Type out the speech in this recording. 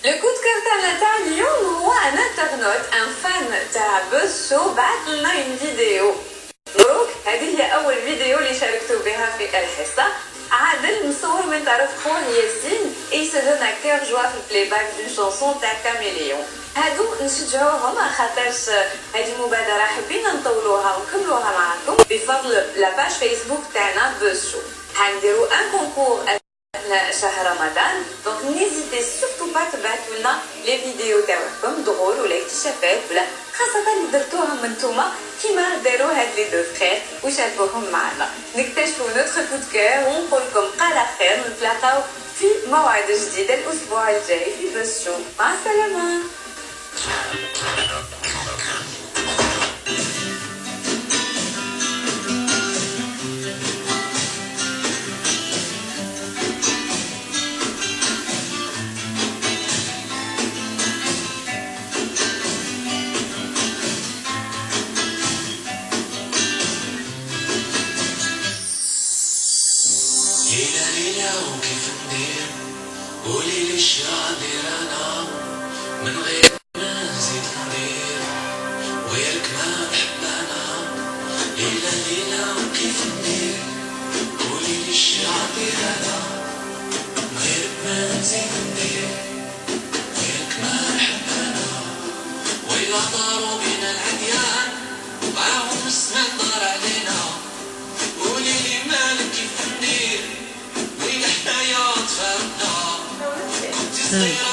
Le coup de cœur تاعنا تاع اليوم هو un internaute, un fan تاع Buzz Show، بعث لنا une vidéo. مبروك، هذه هي اول فيديو اللي شاركتوا بها في الحصه. عادل مصور من طرف خوه ياسين et se donne à cœur joie في ال playback d'une chanson تاع كاميليون. هادو نشجعوهم، خاطرش هذه المبادرة حبينا نطولوها ونكملوها معكم بفضل la page Facebook تاعنا Buzz Show. حنديرو un concours اثناء شهر رمضان، donc n'hésitez surtout pas تبعتوا لنا les vidéos تاعكم drôles ولا اكتشافات ولا خاصة اللي درتوهم انتوما كيما داروا هاد les deux frères وشاركوهم معنا. نكتشفوا notre coup de cœur ونقول لكم على خير، نتلاقاو في موعد جديد الاسبوع الجاي في Buzz Show. مع السلامة. ليلى ليلى وكيف ندير؟ قولي لي شغادير انا من غير ما نزيد ندير، وغيرك ما نحب انا. ليلى ليلى وكيف ندير؟ قولي لي شغادير انا من غيرك ما نزيد ندير، غيرك ما نحب انا. ويلا داروا بينا العديان معاهم السما دار علينا، قولي لي مالك كيف ندير ويلا حنايا تفارقنا. كنت صغيرة.